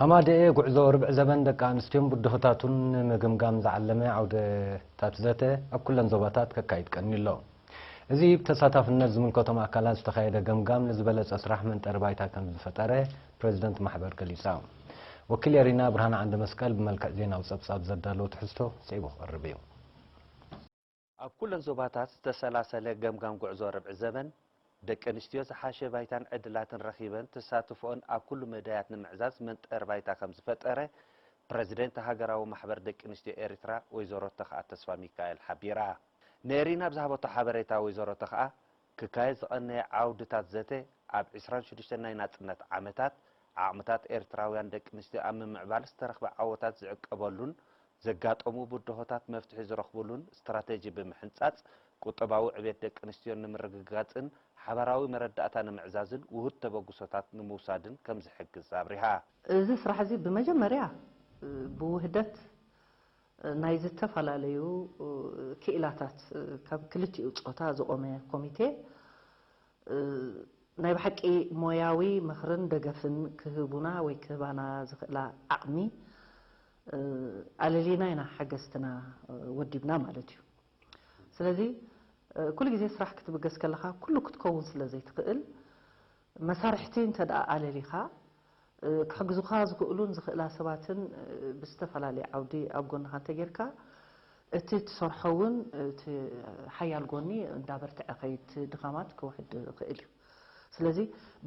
ሃማደኤ ጉዕዞ ርብዒ ዘበን ደቂ ኣንስትዮን ብድሆታቱን ንምግምጋም ዝዓለመ ዓውደታት ዘተ ኣብ ኩለን ዞባታት ከካይድ ቀኒዩ ኣሎ። እዚ ብተሳታፍነት ዝምልከቶም ኣካላት ዝተኻየደ ገምጋም ንዝበለጸ ስራሕ መንጠሪ ባይታ ከም ዝፈጠረ ፕሬዚደንት ማሕበር ገሊጻ። ወኪል ኤሪና ብርሃነ ዓንደ መስቀል ብመልክዕ ዜናዊ ጸብጻብ ዘዳለዎ ትሕዝቶ ስዒቡ ክቐርብ እዩ። ኣብ ኩለን ዞባታት ዝተሰላሰለ ገምጋም ጉዕዞ ርብዒ ዘበን ደቂ ኣንስትዮ ዝሓሸ ባይታን ዕድላትን ረኺበን ተሳትፎኦን ኣብ ኩሉ መዳያት ንምዕዛዝ መንጠሪ ባይታ ከም ዝፈጠረ ፕረዚደንት ሃገራዊ ማሕበር ደቂ ኣንስትዮ ኤርትራ ወይዘሮ ተኽኣ ተስፋ ሚካኤል ሓቢራ። ነሪና ብዝሃበቶ ሓበሬታ ወይዘሮ ተኽኣ ክካየድ ዝቐነየ ዓውድታት ዘተ ኣብ ዕስራን ሽዱሽተን ናይ ናጽነት ዓመታት ዓቕምታት ኤርትራውያን ደቂ ኣንስትዮ ኣብ ምምዕባል ዝተረኽበ ዓወታት ዝዕቀበሉን ዘጋጠሙ ብድሆታት መፍትሒ ዝረኽብሉን ስትራተጂ ብምሕንጻጽ ቁጠባዊ ዕቤት ደቂ ኣንስትዮ ንምርግጋጽን ሓባራዊ መረዳእታ ንምዕዛዝን ውሁድ ተበግሶታት ንምውሳድን ከም ዝሕግዝ ኣብሪሃ። እዚ ስራሕ እዚ ብመጀመርያ ብውህደት ናይ ዝተፈላለዩ ክኢላታት ካብ ክልቲኡ ጾታ ዝቖመ ኮሚቴ ናይ ብሓቂ ሞያዊ ምኽርን ደገፍን ክህቡና ወይ ክህባና ዝኽእላ ዓቕሚ ኣለሊና ኢና ሓገዝትና ወዲብና ማለት እዩ። ስለዚ ኩሉ ግዜ ስራሕ ክትብገስ ከለኻ ኩሉ ክትከውን ስለ ዘይትኽእል መሳርሕቲ እንተ ደኣ ኣለሊኻ ክሕግዙኻ ዝኽእሉን ዝኽእላ ሰባትን ብዝተፈላለየ ዓውዲ ኣብ ጎንኻ እንተጌርካ እቲ ትሰርሖ እውን እቲ ሓያል ጎኒ እንዳበርትዐ ኸይድ ድኻማት ክውሕድ ይኽእል እዩ። ስለዚ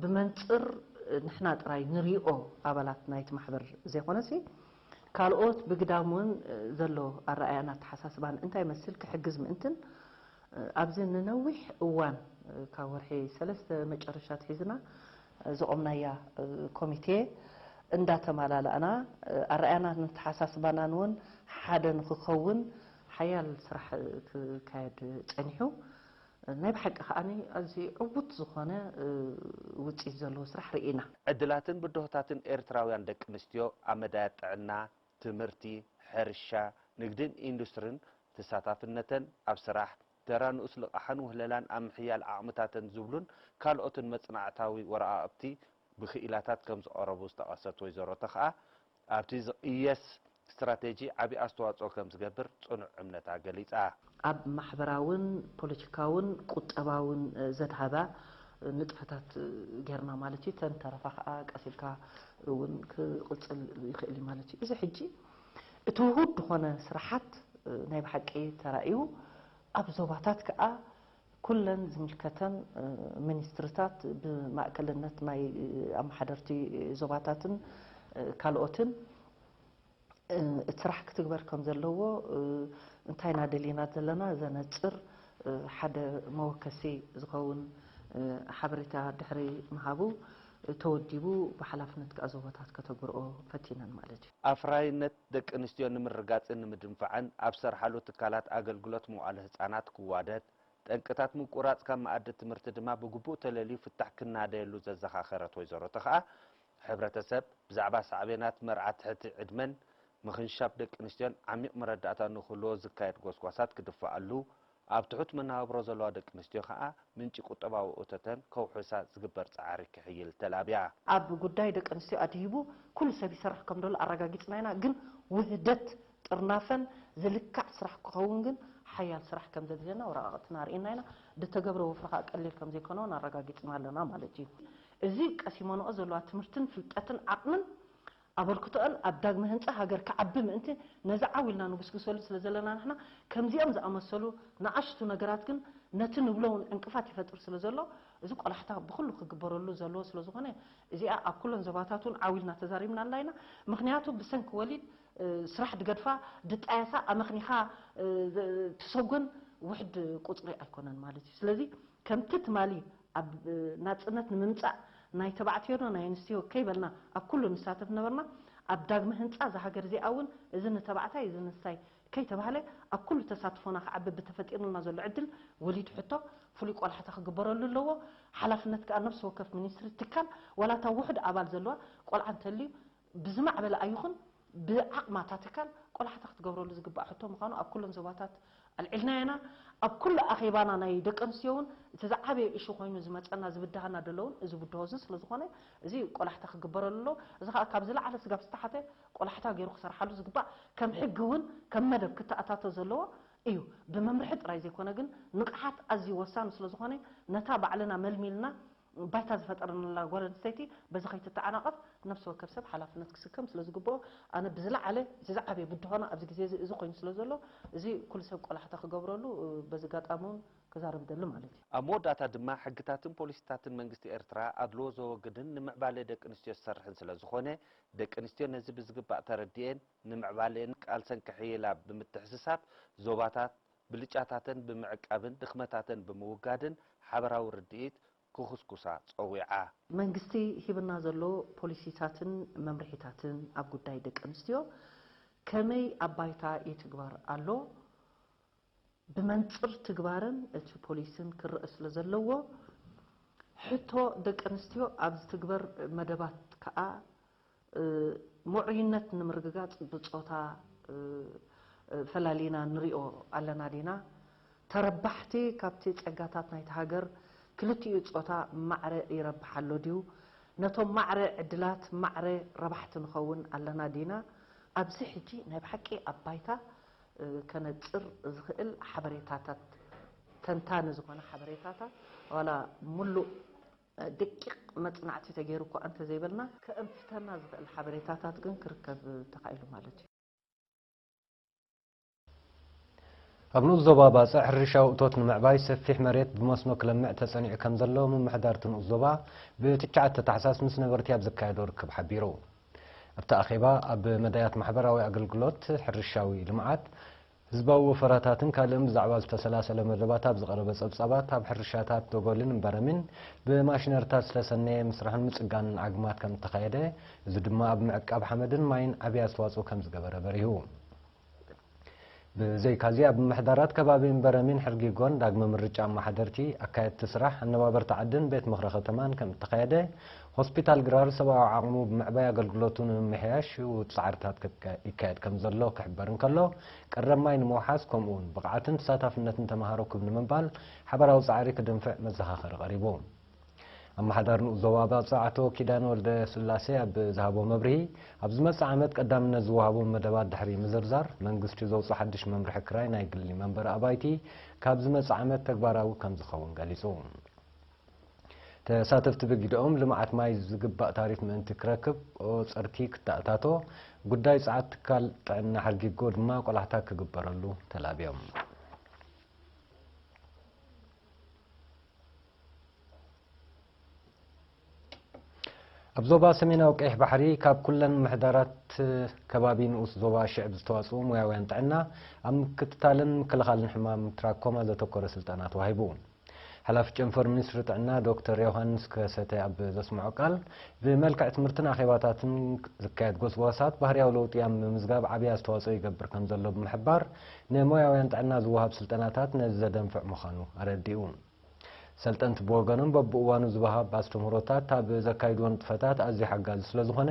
ብመንፅር ንሕና ጥራይ ንሪኦ ኣባላት ናይቲ ማሕበር ዘይኮነሲ ካልኦት ብግዳም እውን ዘሎ ኣረኣያን ኣተሓሳስባን እንታይ መስል ክሕግዝ ምእንትን ኣብዚ ንነዊሕ እዋን ካብ ወርሒ ሰለስተ መጨረሻ ትሒዝና ዘቆምናያ ኮሚቴ እንዳተመላላእና ኣረኣያናን ኣተሓሳስባናን እውን ሓደ ንክኸውን ሓያል ስራሕ ክካየድ ጸኒሑ። ናይ ብሓቂ ከዓኒ ኣዝዩ ዕዉት ዝኾነ ውፅኢት ዘለዎ ስራሕ ርኢና። ዕድላትን ብድሆታትን ኤርትራውያን ደቂ ኣንስትዮ ኣብ መዳያት ጥዕና፣ ትምህርቲ፣ ሕርሻ፣ ንግድን ኢንዱስትሪን ተሳታፍነተን ኣብ ስራሕ፣ ተራ ንኡስ ልቓሕን ውህለላን ኣብ ምሕያል ዓቕምታተን ዝብሉን ካልኦትን መጽናዕታዊ ወረቓቕቲ ብክኢላታት ከም ዝቐረቡ ዝጠቐሰት ወይዘሮ ተኽኣ፣ ኣብቲ ዝቕየስ ስትራቴጂ ዓቢ ኣስተዋጽኦ ከም ዝገብር ጽኑዕ እምነታ ገሊጻ። ኣብ ማሕበራውን ፖለቲካውን ቁጠባውን ዘድሃባ ንጥፈታት ጌርና ማለት እዩ። ተን ተረፋ ከዓ ቀስ ኢልካ እውን ክቕጽል ይኽእል እዩ ማለት እዩ። እዚ ሕጂ እቲ ውሁድ ዝኾነ ስራሓት ናይ ብሓቂ ተራእዩ ኣብ ዞባታት ከዓ ኩለን ዝምልከተን ሚኒስትርታት ብማእከልነት ናይ ኣመሓደርቲ ዞባታትን ካልኦትን እቲ ስራሕ ክትግበር ከም ዘለዎ እንታይ ኢና ደሊና ዘለና ዘነፅር ሓደ መወከሲ ዝኸውን ሓበሬታ ድሕሪ ምሃቡ ተወዲቡ ብሓላፍነት ከዓ ዞባታት ከተግብርኦ ፈቲነን ማለት እዩ። ኣፍራይነት ደቂ ኣንስትዮ ንምርጋፅን ንምድንፋዕን ኣብ ሰርሓሉ ትካላት ኣገልግሎት መዋእለ ህፃናት ክዋደድ፣ ጠንቅታት ምቁራፅ ካብ መኣዲ ትምህርቲ ድማ ብግቡእ ተለልዩ ፍታሕ ክናደየሉ ዘዘኻኸረት ወይዘሮ ተኽኣ፣ ሕብረተሰብ ብዛዕባ ሳዕቤናት መርዓ ትሕቲ ዕድመን ምኽንሻብ ደቂ ኣንስትዮን ዓሚቕ መረዳእታ ንክህልዎ ዝካየድ ጎስጓሳት ክድፋኣሉ፣ ኣብ ትሑት መነባብሮ ዘለዋ ደቂ ኣንስትዮ ከኣ ምንጪ ቁጠባዊ እቶተን ከውሕሳ ዝግበር ጻዕሪ ክሕይል ተላብያ። ኣብ ጉዳይ ደቂ ኣንስትዮ ኣድሂቡ ኩሉ ሰብ ይሰርሕ ከም ዘሎ ኣረጋጊጽና ኢና፣ ግን ውህደት ጥርናፈን ዝልካዕ ስራሕ ክኸውን ግን ሓያል ስራሕ ከም ዘድልየና ወረቓቕትና ኣርኢና ኢና። ዝተገብረ ወፍሪ ከኣ ቀሊል ከም ዘይኮነ እውን ኣረጋጊጽና ኣለና ማለት እዩ። እዚ ቀሲመንኦ ዘለዋ ትምህርትን ፍልጠትን ዓቕምን ኣበርክቶአን ኣብ ዳግመ ህንጻ ሃገር ክዓቢ ምእንቲ ነዚ ዓው ኢልና ንጉስጉሰሉ ስለ ዘለና ንሕና ከምዚኦም ዝኣመሰሉ ንኣሽቱ ነገራት ግን ነቲ ንብሎ እውን ዕንቅፋት ይፈጥር ስለ ዘሎ እዚ ቆላሕታ ብኹሉ ክግበረሉ ዘለዎ ስለ ዝኾነ እዚኣ ኣብ ኩለን ዞባታት እውን ዓው ኢልና ተዛሪብናላ ኢና። ምኽንያቱ ብሰንኪ ወሊድ ስራሕ ድገድፋ ድጣየሳ ኣመኽኒኻ ትሰጎን ውሕድ ቁፅሪ ኣይኮነን ማለት እዩ። ስለዚ ከምቲ ትማሊ ኣብ ናፅነት ንምምፃእ ናይ ተባዕትዮ ዶ ናይ ኣንስትዮ ከይበልና ኣብ ኩሉ ንሳተፍ ነበርና። ኣብ ዳግመ ህንፃ እዛ ሃገር እዚኣ እውን እዚ ንተባዕታይ እዚ ንስታይ ከይተባህለ ኣብ ኩሉ ተሳትፎና ክዓቢ ብተፈጢሩልና ዘሎ ዕድል ወሊድ ሕቶ ፍሉይ ቆላሕታ ክግበረሉ ኣለዎ። ሓላፍነት ከዓ ነብሲ ወከፍ ሚኒስትሪ ትካል ዋላ እታ ውሑድ ኣባል ዘለዋ ቆልዓ እንተልዩ ብዝማዕበለ ኣይኹን ብዓቕማ እታ ትካል ቆላሕታ ክትገብረሉ ዝግባእ ሕቶ ምዃኑ ኣብ ኩለን ዞባታት ኣልዒልና ኢና። ኣብ ኩሉ ኣኼባና ናይ ደቂ ኣንስትዮ እውን እቲ ዝዓበየ እሹ ኮይኑ ዝመፀና ዝብድሃና ደለውን እዚ ብድሆ እዚ ስለ ዝኾነ እዚ ቆላሕታ ክግበረሉ ኣሎ። እዚ ከዓ ካብ ዝለዓለ ስጋብ ዝተሓተ ቆላሕታ ገይሩ ክሰርሓሉ ዝግባእ ከም ሕጊ እውን ከም መደብ ክተኣታቶ ዘለዎ እዩ። ብመምርሒ ጥራይ ዘይኮነ ግን ንቕሓት ኣዝዩ ወሳኒ ስለ ዝኾነ ነታ ባዕልና መልሚልና ባይታ ዝፈጠረንላ ጓል ኣንስተይቲ በዚ ከይትተዓናቐፍ ነፍሲ ወከፍ ሰብ ሓላፍነት ክስከም ስለ ዝግብኦ ኣነ ብዝለዓለ እቲ ዝዓበየ ብድሆና ኣብዚ ግዜ እዚ እዚ ኮይኑ ስለ ዘሎ እዚ ኩሉ ሰብ ቆላሕታ ክገብረሉ በዚ ኣጋጣሚ እውን ክዛረብ ደሊ ማለት እዩ። ኣብ መወዳእታ ድማ ሕግታትን ፖሊሲታትን መንግስቲ ኤርትራ ኣድልዎ ዘወግድን ንምዕባለ ደቂ ኣንስትዮ ዝሰርሕን ስለ ዝኾነ ደቂ ኣንስትዮ ነዚ ብዝግባእ ተረዲኤን ንምዕባሌን ቃልሰን ክሕይላ ብምትሕስሳብ ዞባታት ብልጫታተን ብምዕቃብን ድኽመታተን ብምውጋድን ሓበራዊ ርድኢት ክኹስኩሳ ጸዊዓ። መንግስቲ ሂብና ዘሎ ፖሊሲታትን መምርሒታትን ኣብ ጉዳይ ደቂ ኣንስትዮ ከመይ ኣብ ባይታ ይትግበር ኣሎ? ብመንጽር ትግባርን እቲ ፖሊስን ክረአ ስለ ዘለዎ ሕቶ ደቂ ኣንስትዮ ኣብ ዝትግበር መደባት ከኣ ምዑይነት ንምርግጋጽ ብጾታ ፈላሊና ንሪኦ ኣለና ዲና? ተረባሕቲ ካብቲ ጸጋታት ናይቲ ሃገር ክልቲኡ ጾታ ማዕረ ይረብሕ ኣሎ ድዩ? ነቶም ማዕረ ዕድላት ማዕረ ረባሕቲ ንኸውን ኣለና ዲና? ኣብዚ ሕጂ ናይ ብሓቂ ኣብ ባይታ ከነጽር ዝኽእል ሓበሬታታት፣ ተንታኒ ዝኾነ ሓበሬታታት ዋላ ሙሉእ ደቂቕ መጽናዕቲ ተገይሩ እኳ እንተዘይበልና ከእንፍተና ዝኽእል ሓበሬታታት ግን ክርከብ ተኻኢሉ ማለት እዩ። ኣብ ንኡስ ዞባ ባጽዕ ሕርሻዊ እቶት ንምዕባይ ሰፊሕ መሬት ብመስኖ ክለምዕ ተጸኒዑ ከም ዘሎ ምምሕዳር እቲ ንኡስ ዞባ ብትሽዓተ ታሕሳስ ምስ ነበርቲ ኣብ ዘካየዶ ርክብ ሓቢሩ። ኣብቲ ኣኼባ ኣብ መዳያት ማሕበራዊ ኣገልግሎት፣ ሕርሻዊ ልምዓት፣ ህዝባዊ ወፈራታትን ካልእን ብዛዕባ ዝተሰላሰለ መደባት ኣብ ዝቐረበ ጸብጻባት ኣብ ሕርሻታት ደጎልን እምበረሚን ብማሽነሪታት ዝተሰነየ ምስራሕን ምጽጋንን ዓግማት ከም እተኻየደ፣ እዚ ድማ ኣብ ምዕቃብ ሓመድን ማይን ዓቢ ኣስተዋጽኦ ከም ዝገበረ በሪሁ። ብዘይካዚ ኣብ ምምሕዳራት ከባቢ እምበረሚን ሕርጊጎን ዳግመ ምርጫ ኣመሓደርቲ፣ ኣካየድቲ ስራሕ፣ ኣነባበርቲ ዓድን ቤት ምኽሪ ከተማን ከም እተኻየደ፣ ሆስፒታል ግራር ሰብኣዊ ዓቕሙ ብምዕባይ ኣገልግሎቱ ንምምሕያሽ ሽውት ጻዕርታት ይካየድ ከም ዘሎ ክሕበር እንከሎ፣ ቀረብ ማይ ንምውሓስ ከምኡ እውን ብቕዓትን ተሳታፍነትን ተምሃሮ ክብ ንምባል ሓበራዊ ጻዕሪ ክድንፍዕ መዘኻኸሪ ቀሪቡ። ኣመሓዳሪ ንኡስ ዞባ ባጽዕ ኣቶ ኪዳነ ወልደስላሴ ኣብ ዝሃቦ መብርሂ፣ ኣብ ዝመጽእ ዓመት ቀዳምነት ዝወሃቦም መደባት ድሕሪ ምዝርዛር፣ መንግስቲ ዘውጽኦ ሓድሽ መምርሒ ክራይ ናይ ግሊ መንበሪ ኣባይቲ ካብ ዝመጽእ ዓመት ተግባራዊ ከም ዝኸውን ገሊጹ። ተሳተፍቲ ብጊደኦም፣ ልምዓት ማይ ዝግባእ ታሪፍ ምእንቲ ክረክብ ቆጸርቲ ክተኣታቶ፣ ጉዳይ ጸዓት ትካል ጥዕና ሕርጊጎ ድማ ቆላሕታ ክግበረሉ ተላብዮም። ኣብ ዞባ ሰሜናዊ ቀይሕ ባሕሪ ካብ ኩለን ምምሕዳራት ከባቢ ንኡስ ዞባ ሽዕብ ዝተዋፅኡ ሞያውያን ጥዕና ኣብ ምክትታልን ምክልኻልን ሕማም ትራኮማ ዘተኮረ ስልጠና ተዋሂቡ። ሓላፊ ጨንፈር ሚኒስትሪ ጥዕና ዶክተር ዮሃንስ ከሰተ ኣብ ዘስምዖ ቃል፣ ብመልክዕ ትምህርትን ኣኼባታትን ዝካየድ ጎስጓሳት ባህርያዊ ለውጢ ኣብ ምምዝጋብ ዓብዪ ኣስተዋፅኦ ይገብር ከም ዘሎ ብምሕባር፣ ንሞያውያን ጥዕና ዝወሃብ ስልጠናታት ነዚ ዘደንፍዕ ምዃኑ ኣረዲኡ። ሰልጠንቲ ብወገኖም በብእዋኑ ዝወሃብ ኣስተምህሮታት ኣብ ዘካይድዎ ንጥፈታት ኣዝዩ ሓጋዚ ስለዝኾነ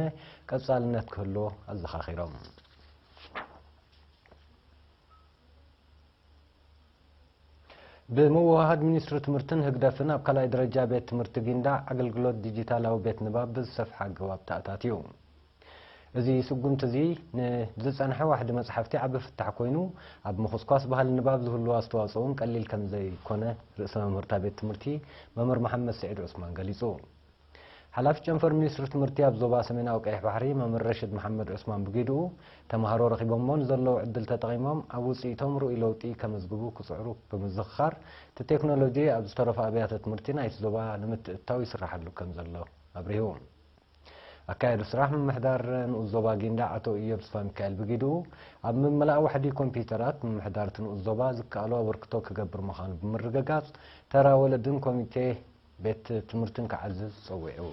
ቀጻልነት ክህልዎ ኣዘኻኺሮም። ብምውህሃድ ሚኒስትሪ ትምህርትን ህግደፍን ኣብ ካልኣይ ደረጃ ቤት ትምህርቲ ጊንዳዕ ኣገልግሎት ዲጂታላዊ ቤት ንባብ ብዝሰፍሐ ኣገባብ ተኣታትዩ። እዚ ስጉምቲ እዚ ንዝጸንሐ ዋሕዲ መጽሓፍቲ ዓቢ ፍታሕ ኮይኑ፣ ኣብ ምኹስኳስ ባህሊ ንባብ ዝህልዎ ኣስተዋጽኦ እውን ቀሊል ከም ዘይኮነ ርእሰ መምህር እታ ቤት ትምህርቲ መምህር መሓመድ ስዒድ ዑስማን ገሊጹ። ሓላፊ ጨንፈር ሚኒስትሪ ትምህርቲ ኣብ ዞባ ሰሜናዊ ቀይሕ ባሕሪ መምህር ረሽድ መሓመድ ዑስማን ብጊድኡ፣ ተምሃሮ ረኺቦሞ ንዘለዉ ዕድል ተጠቒሞም ኣብ ውጽኢቶም ርኡይ ለውጢ ከመዝግቡ ክጽዕሩ ብምዝኽኻር፣ እቲ ቴክኖሎጂ ኣብ ዝተረፉ ኣብያተ ትምህርቲ ናይቲ ዞባ ንምትእትታው ይስራሓሉ ከም ዘሎ ኣብሪሁ። ኣካያዲ ስራሕ ምምሕዳር ንኡስ ዞባ ጊንዳዕ ኣቶ ኢዮብ ተስፋሚካኤል ብጊድኡ፣ ኣብ ምምላእ ዋሕዲ ኮምፒዩተራት ምምሕዳር እቲ ንኡስ ዞባ ዝከኣሎ ኣበርክቶ ክገብር ምዃኑ ብምርግጋጽ፣ ተራ ወለድን ኮሚቴ ቤት ትምህርትን ክዓዝዝ ጸዊዑ።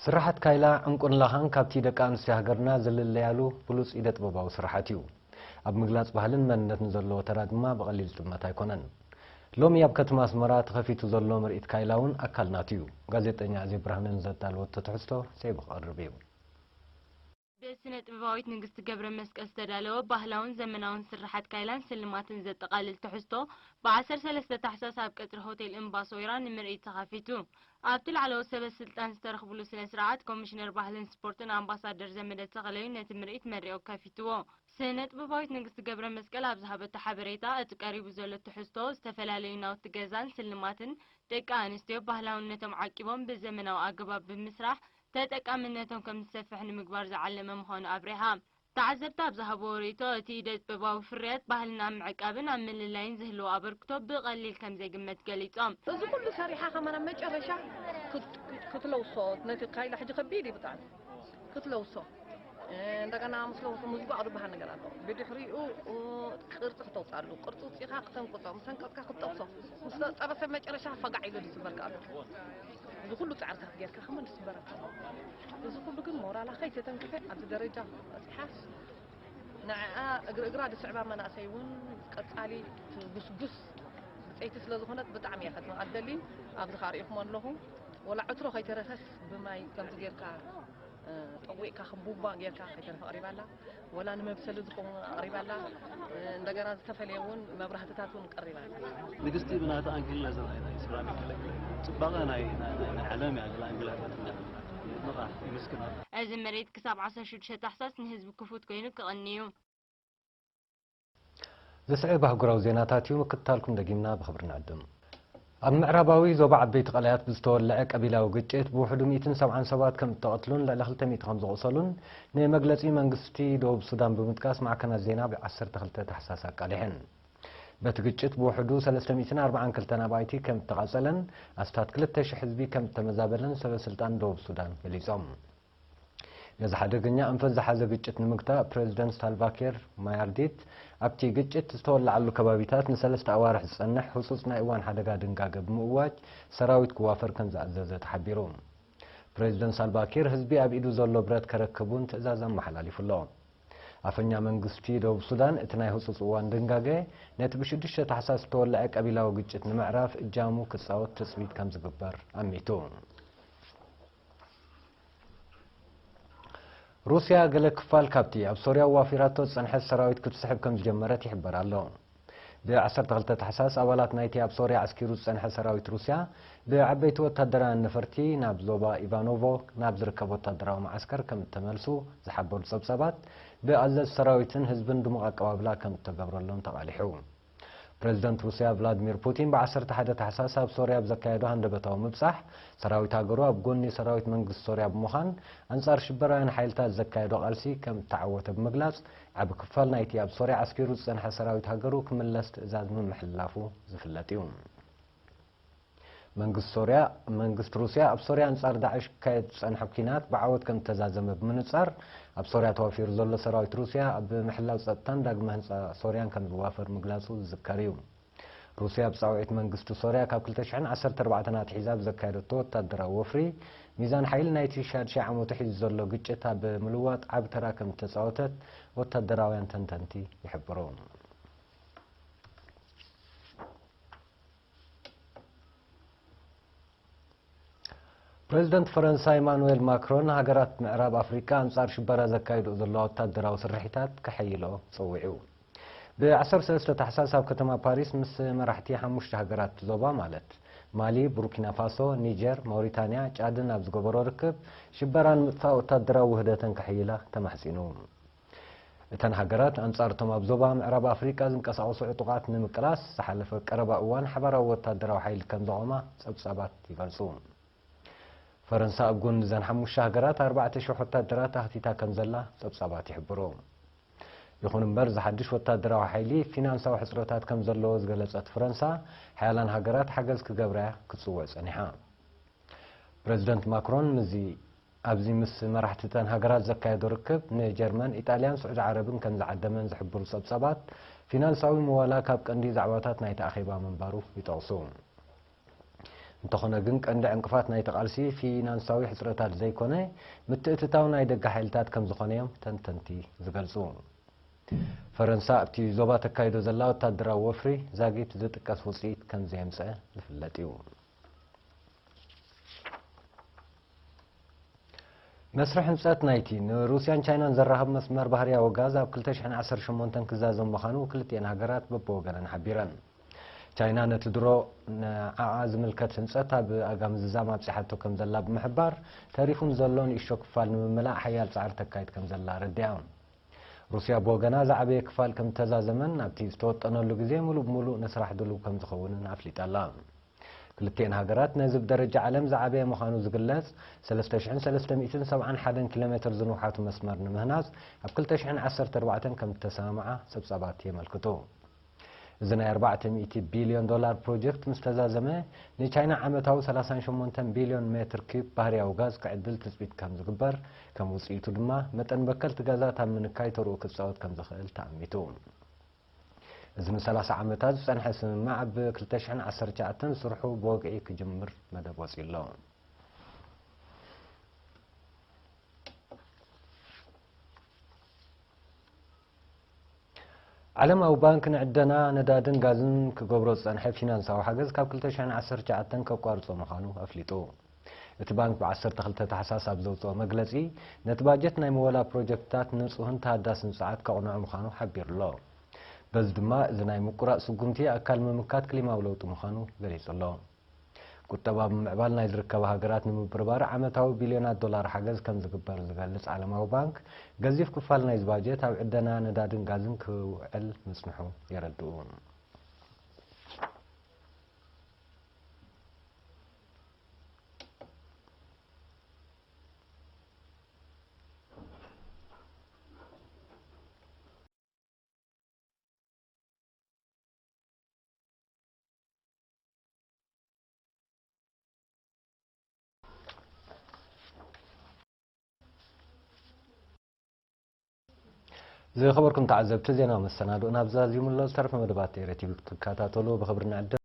ስራሓት ካይላ፣ ዕንቁን ላኻን ካብቲ ደቂ ኣንስትዮ ሃገርና ዝልለያሉ ብሉጽ ኢደ ጥበባዊ ስራሓት እዩ። ኣብ ምግላጽ ባህልን መንነትን ዘለዎ ተራ ድማ ብቐሊል ዝጥመት ኣይኮነን። ሎሚ ኣብ ከተማ ኣስመራ ተኸፊቱ ዘሎ ምርኢት ካይላ እውን ኣካል ናቱ እዩ። ጋዜጠኛ ኣዜብ ብርሃነ ንዘዳለወቶ ትሕዝቶ ሰይቡ ክቐርብ እዩ። ብስነ ጥበባዊት ንግስቲ ገብረ መስቀል ዝተዳለወ ባህላውን ዘመናውን ስርሓት ካይላን ስልማትን ዘጠቓልል ትሕዝቶ ብ ዓሰርተ ሰለስተ ታሕሳስ ኣብ ቀጽሪ ሆቴል እምባሶይራ ንምርኢት ተኸፊቱ። ኣብቲ ላዕለዎት ሰበ ስልጣን ዝተረኽብሉ ስነ ስርዓት ኮሚሽነር ባህልን ስፖርትን ኣምባሳደር ዘመደ ተኽለዩ ነቲ ምርኢት መሪቑ ከፊትዎ። ስነ ጥበባዊት ንግስቲ ገብረ መስቀል ኣብ ዝሃበቶ ሓበሬታ፣ እቲ ቀሪቡ ዘሎ ትሕዝቶ ዝተፈላለዩ ናውቲ ገዛን ስልማትን ደቂ ኣንስትዮ ባህላውነቶም ዓቂቦም ብዘመናዊ ኣገባብ ብምስራሕ ተጠቃምነቶም ከም ዝሰፍሕ ንምግባር ዝዓለመ ምዃኑ ኣብሪሃ። ተዓዘብቲ ኣብ ዝሃብዎ ርእይቶ፣ እቲ ኢደ ጥበባዊ ፍርያት ባህልና ኣብ ምዕቃብን ኣብ ምልላይን ዝህልዎ ኣበርክቶ ብቐሊል ከም ዘይግመት ገሊጾም። እዚ ኩሉ ሰሪሓ ከማን ኣብ መጨረሻ ክት-፣ ክት-፣ ክትለውሶ፣ ነቲ ካይላ ሕጂ ከቢድ እዩ ብጣዕሚ። ክትለውሶ፣ እ፣ እንደገና ምስ ለውሶ ምዝጓቕ ዝበሃል ነገር ኣሎ። ብድሕሪኡ፣ እ፣ ቅርጺ ክተውፅኣሉ፣ ቅርጺ ውፅኢኻ ክተንቅጾ፣ ምስ ተንቀጽካ ክትጠብሶ፣ ምስ ተጠበሰ መጨረሻ ፈጋዕ ኢሉ ዝስበርካ ኣሎ። እዚ ኩሉ ጻዕርታት ጌርካ ከማን ዝስበረካ ኣሎ። እዚ ኩሉ ግን ሞራላ ከይተተንክፈ ኣብዚ ደረጃ በጺሓስ፣ ንዕኣ እግሪ እግራ ዝስዕባ መናእሰይ እውን ቀጻሊ ትጉስጉስ ብጸይቲ ስለ ዝኾነት ብጣዕሚ እያ ከድንቓ ትደሊ። ኣብዚ ከኣ ርኢኹሞ ኣለኹም። ወላ ዕትሮ ከይተረፈስ ብማይ ከምዚ ጌርካ፣ እ፣ ጠዊቕካ ከም ቡባ ጌርካ ከይተረፈ ኣቕሪባ ኣላ። ወላ ንመብሰሊ ዝኸውን ኣቕሪባ ኣላ። እ፣ እንደገና ዝተፈለየ እውን መብራህትታት እውን ቀሪባ ኣላ። ንግስቲ ብናታ ኣንግል ነዛ ናይ፣ ናይ ሴራሚክ ገለ፣ ገለ ጽባቐ ናይ፣ ናይ፣ ናይ፣ ናይ ዓለም እያ ገለ ኣንግላታትና። የድንቓ፣ የመስግና። እዚ ምርኢት ክሳብ ዓሰርተ ሽዱሽተ ታሕሳስ ንህዝቢ ክፉት ኮይኑ ክቕኒ እዩ። ዝስዕብ ኣህጉራዊ ዜናታት እዩ፣ ምክትታልኩም ደጊምና ብኽብሪ ንዕድም። ኣብ ምዕራባዊ ዞባ ዓበይቲ ቀላያት ብዝተወልዐ ቀቢላዊ ግጭት ብውሕዱ ሚእትን ሰብዓን ሰባት ከም እተቐትሉን ልዕሊ ክልተ ሚእቲ ከም ዝቑሰሉን ንመግለጺ መንግስቲ ደቡብ ሱዳን ብምጥቃስ ማዕከናት ዜና ብ ዓሰርተ ክልተ ታሕሳስ ኣቃሊሐን። በቲ ግጭት ብውሕዱ ሰለስተ ሚእትን ኣርባዓን ክልተን ኣባይቲ ከም እተቓጸለን ኣስታት ክልተ ሽሕ ህዝቢ ከም እተመዛበለን ሰበ ስልጣን ደቡብ ሱዳን ገሊጾም። ነዚ ሓደገኛ ኣንፈት ዝሓዘ ግጭት ንምግታእ ፕሬዝደንት ሳልቫኪር ማያርዲት ኣብቲ ግጭት ዝተወለዓሉ ከባቢታት ንሰለስተ ኣዋርሕ ዝጸንሕ ህጹጽ ናይ እዋን ሓደጋ ድንጋገ ብምእዋጅ ሰራዊት ክዋፈር ከም ዝኣዘዘ ተሓቢሩ። ፕሬዝደንት ሳልቫኪር ህዝቢ ኣብ ኢዱ ዘሎ ብረት ከረክብ እውን ትእዛዝ ኣመሓላሊፉ ኣሎ። ኣፈኛ መንግስቲ ደቡብ ሱዳን እቲ ናይ ህጹጽ እዋን ድንጋገ ነቲ ብሽዱሽተ ታሕሳስ ዝተወለዐ ቀቢላዊ ግጭት ንምዕራፍ እጃሙ ክጻወት ትጽቢት ከም ዝግበር ኣሚቱ። ሩስያ ገለ ክፋል ካብቲ ኣብ ሶርያ ኣዋፊራቶ ዝጸንሐት ሰራዊት ክትስሕብ ከም ዝጀመረት ይሕበር ኣሎ። ብ ዓሰርተ ክልተ ታሕሳስ ኣባላት ናይቲ ኣብ ሶርያ ኣስኪሩ ዝጸንሐ ሰራዊት ሩስያ ብዓበይቲ ወታደራውያን ነፈርቲ ናብ ዞባ ኢቫኖቮ ናብ ዝርከብ ወታደራዊ መዓስከር ከም እተመልሱ ዝሓበሩ ጸብጻባት፣ ብኣዘዝቲ ሰራዊትን ህዝብን ድሙቕ ኣቀባብላ ከም እተገብረሎም ተቓሊሑ። ፕሬዝደንት ሩስያ ቭላድሚር ፑቲን ብ ዓሰርተ ሓደ ታሕሳስ ኣብ ሶርያ ኣብ ዘካየዶ ሃንደበታዊ ምብጻሕ፣ ሰራዊት ሃገሩ ኣብ ጎኒ ሰራዊት መንግስቲ ሶርያ ብምዃን ኣንጻር ሽበራውያን ሓይልታት ዘካየዶ ቃልሲ ከም እተዓወተ ብምግላጽ፣ ዓቢ ክፋል ናይቲ ኣብ ሶርያ ዓስኪሩ ዝጸንሐ ሰራዊት ሃገሩ ክምለስ ትእዛዝ ምምሕልላፉ ዝፍለጥ እዩ። መንግስቲ ሶርያ፣ መንግስቲ ሩስያ ኣብ ሶርያ ኣንጻር ዳዕሽ ክካየድ ዝጸንሐ ኲናት ብዓወት ከም እተዛዘመ ብምንጻር፣ ኣብ ሶርያ ተዋፊሩ ዘሎ ሰራዊት ሩስያ ኣብ ምሕላው ጸጥታን ዳግመ ህንጻ ሶርያን ከም ዝዋፈር ምግላጹ ዝዝከር እዩ። ሩስያ ብጻውዒት መንግስቲ ሶርያ ካብ ክልተ ሽሕን ዓሰርተ ኣርባዕተን ኣትሒዛ ብዘካየደቶ ወታደራዊ ወፍሪ፣ ሚዛን ሓይሊ ናይቲ ሻድሻይ ዓመቱ ሒዙ ዘሎ ግጭት ኣብ ምልዋጥ ዓቢ ተራ ከም እተጻወተት ወታደራውያን ተንተንቲ ይሕብሩ። ፕሬዝደንት ፈረንሳ ኢማኑኤል ማክሮን፣ ሃገራት ምዕራብ ኣፍሪቃ ኣንጻር ሽበራ ዘካይድኦ ዘለዋ ወታደራዊ ስርሒታት ከሐይልኦ ጸዊዑ። ብ ዓሰርተ ሰለስተ ታሕሳስ ኣብ ከተማ ፓሪስ ምስ መራሕቲ ሓሙሽተ ሃገራት ዞባ ማለት ማሊ፣ ቡርኪና ፋሶ፣ ኒጀር፣ ማውሪታንያ፣ ጫድን ኣብ ዝገበሮ ርክብ፣ ሽበራ ንምጥፋእ ወታደራዊ ውህደተን ከሐይላ ተማሕጺኑ። እተን ሃገራት ኣንጻር እቶም ኣብ ዞባ ምዕራብ ኣፍሪቃ ዝንቀሳቐሱ ዕጡቓት ንምቅላስ ዝሓለፈ ቀረባ እዋን ሓባራዊ ወታደራዊ ሓይሊ ከም ዘቖማ ጸብጻባት ይገልጹ። ፈረንሳ ኣብ ጎኒ እዘን ሓሙሽተ ሃገራት ኣርባዕተ ሽሕ ወታደራት ኣኽቲታ ከም ዘላ ጸብጻባት ይሕብሩ። ይኹን እምበር፣ እዚ ሓድሽ ወታደራዊ ሓይሊ ፊናንሳዊ ሕጽረታት ከም ዘለዎ ዝገለጸት ፈረንሳ፣ ሓያላን ሃገራት ሓገዝ ክገብራ ክትጽውዕ ጸኒሓ። ፕረዚደንት ማክሮን ምስዚ ኣብዚ ምስ መራሕቲ እተን ሃገራት ዘካየዶ ርክብ፣ ንጀርመን፣ ኢጣልያን ስዑዲ ዓረብን ከም ዝዓደመን ዝሕብሩ ጸብጻባት፣ ፊናንሳዊ ምዋላ ካብ ቀንዲ ዛዕባታት ናይቲ ኣኼባ ምንባሩ ይጠቕሱ። እንተኾነ ግን፣ ቀንዲ ዕንቅፋት ናይቲ ቃልሲ ፊናንሳዊ ሕጽረታት ዘይኮነ፣ ምትእትታው ናይ ደገ ሓይልታት ከም ዝኾነ እዮም ተንተንቲ ዝገልጹ። ፈረንሳ ኣብቲ ዞባ ተካይዶ ዘላ ወታደራዊ ወፍሪ ዛጊት ዝጥቀስ ውጽኢት ከም ዘየምጸ ዝፍለጥ እዩ። መስርሕ ህንጸት ናይቲ ንሩስያን ቻይናን ዘራኽብ መስመር ባህርያዊ ጋዝ ኣብ ክልተ ሽሕን ዓሰርተ ሸሞንተን ክዛዘም ምዃኑ ክልቲኤን ሃገራት በብወገነን ሓቢረን። ቻይና ነቲ ድሮ ንዓኣ ዝምልከት ህንጸት ኣብ ኣጋምዝዛም ኣብጺሓቶ ከም ዘላ ብምሕባር፣ ተሪፉ ንዘሎ ንእሽቶ ክፋል ንምምላእ ሓያል ጻዕሪ ተካይድ ከም ዘላ ኣረዲኣ። ሩስያ ብወገና ዝዓበየ ክፋል ከም ዝተዛዘመን ኣብቲ ዝተወጠነሉ ግዜ ምሉእ ብምሉእ ንስራሕ ድሉው ከም ዝኸውንን ኣፍሊጣ ኣላ። ክልቲኤን ሃገራት ነዚ ብደረጃ ዓለም ዝዓበየ ምዃኑ ዝግለጽ ሰለስተ ሽሕን ሰለስተ ሚእትን ሰብዓን ሓደን ኪሎ ሜትር ዝንውሓቱ መስመር ንምህናጽ ኣብ ክልተ ሽሕን ዓሰርተ ኣርባዕተን ከም ዝተሰማምዓ ጸብጻባት የመልክቱ። እዚ ናይ ኣርባዕተ ሚእቲ ቢልዮን ዶላር ፕሮጀክት ምስ ተዛዘመ፣ ንቻይና ዓመታዊ ሰላሳን ሸሞንተን ቢልዮን ሜትር ኪዩብ ባህርያዊ ጋዝ ክዕድል ትጽቢት ከም ዝግበር፣ ከም ውጽኢቱ ድማ መጠን በከልቲ ጋዛት ኣብ ምንካይ ተርኡ ክጻወት ከም ዝኽእል ተኣሚቱ። እዚ ንሰላሳ ዓመታት ዝጸንሐ ስምምዕ ኣብ ክልተ ሽሕን ዓሰርተ ትሽዓተን ስርሑ ብወግዒ ክጅምር መደብ ወጺኡ ኣሎ። ዓለማዊ ባንክ ንዕደና ነዳድን ጋዝን ክገብሮ ዝጸንሐ ፊናንሳዊ ሓገዝ ካብ ክልተ ሽሕን ዓሰርተ ትሽዓተን ከቋርጾ ምዃኑ ኣፍሊጡ። እቲ ባንክ ብ ዓሰርተ ክልተ ታሕሳስ ኣብ ዘውጽኦ መግለጺ፣ ነቲ ባጀት ናይ ምወላ ፕሮጀክትታት ንጹህን ተሃዳስን ጸዓት ከቕንዖ ምዃኑ ሓቢሩ ኣሎ። በዚ ድማ፣ እዚ ናይ ምቁራጽ ስጉምቲ ኣካል ምምካት ክሊማዊ ለውጢ ምዃኑ ገሊጹ ኣሎ። ቁጠባ ብምዕባል ናይ ዝርከባ ሃገራት ንምብርባር ዓመታዊ ቢልዮናት ዶላር ሓገዝ ከም ዝግበር ዝገልጽ ዓለማዊ ባንክ፣ ገዚፍ ክፋል ናይዚ ባጀት ኣብ ዕደና ነዳድን ጋዝን ክውዕል ምጽንሑ የረድኡ። ዝኸበርኩም ተዓዘብቲ፣ ዜናዊ መሰናድኦና ኣብዚ ዛዚሙ ኣሎ። ዝተረፈ መደባት ኤረ ቲቪ ክትከታተሉ ብኽብሪ ንዕድም።